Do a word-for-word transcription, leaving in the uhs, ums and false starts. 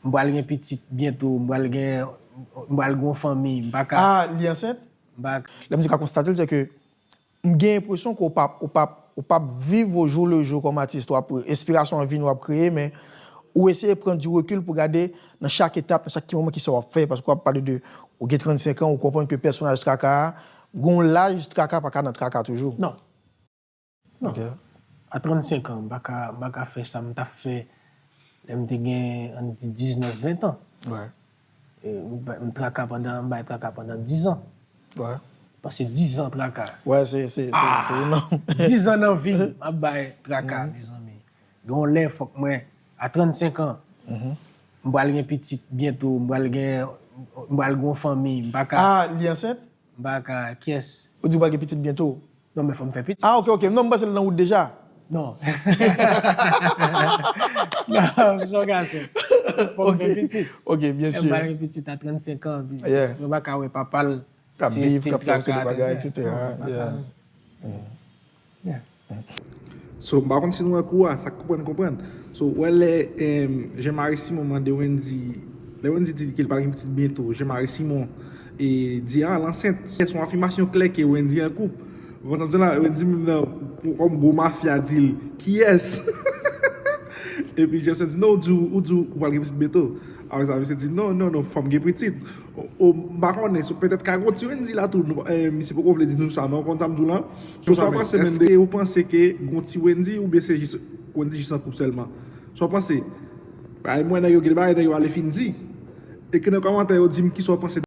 M pral gen pitit byento, m pral gen, m pral gen yon fanmi, m pa ka, Ah, li ansent? M pa ka. Lè m di ka konstate l, se ke m gen enpresyon ke w p ap, w p ap, w p ap viv au jour le jour kòm atis. W ap, enspirasyon an vini, w ap kreye, men ou eseye pran du recul pou gade nan chak etap, nan chak ti moman, kisa w ap fè. Paske w ap pale de, ou gen trannsenk an, ou konprann ke pèsonaj Traka a, gen yon laj Traka pa ka nan Traka toujou. Non. Non. Ok. A trannsenk an, m pa ka, m pa ka fè sa m t ap fè lè m te gen, ann di, diznèf, ven tan. Wè. E, m ba- m Traka pandan, m bay Traka pandan diz an. Wè. Pase diz an Traka. Wè, se, se, se, se enòm. Diz an nan vi m, m ap bay Traka, mezanmi. Gen yon lè, fòk mwen, a trannsenk an, m pral gen pitit byento, m pral gen, m pral gen yon fanmi, m pa ka, Ah, li ansent? M pa ka, kiyès? Ou di w pral gen pitit byento? Non, men fò m fè pitit. Ah, ok, ok. Non, m panse l nan wout deja. Non, m se yon gason. Fò m fè pitit. Ok, byen M si. Pral gen pitit a trannsenk an, Yeah. Mwen pa ka wè papa l. K ap Se- viv, se k ap fè yon seri de Traka, bagay, trannsenk et cetera. an, pa Yeah. ka. Yeah. So, m pa konn si nou wè kou a, sa k konprann, konprann. So, wè lè em, Jean Marie Simon mande Wendy, lè Wendy di ke l pral gen pitit byento, Jean Marie Simon e, di a l ansent. Se yon afimasyon klè ke Wendy an koup. Ou konprann sa m di la? Wendy menm nan, pou- kòm gwo mafya di l, kiyès? Epi Jameson di, non, ou di, ou di ou pral gen pitit byento. Apre sa, misye di, non, non, non, fò m gen pitit. O, o, m pa konnen, so, petèt ka gon ti Wendy la tou, nou, eh, misye poko vle di nou sa, non, konn sa m di w lan. So, sa w panse menm de, ou panse ke gon ti Wendy oubyen se jis Wendy jis an koup sèlman? Sa w panse? Bay mwen nèg yo gen bagay nèg yo ale fin di. Ekri nan kòmantè yo, di m kisa w panse.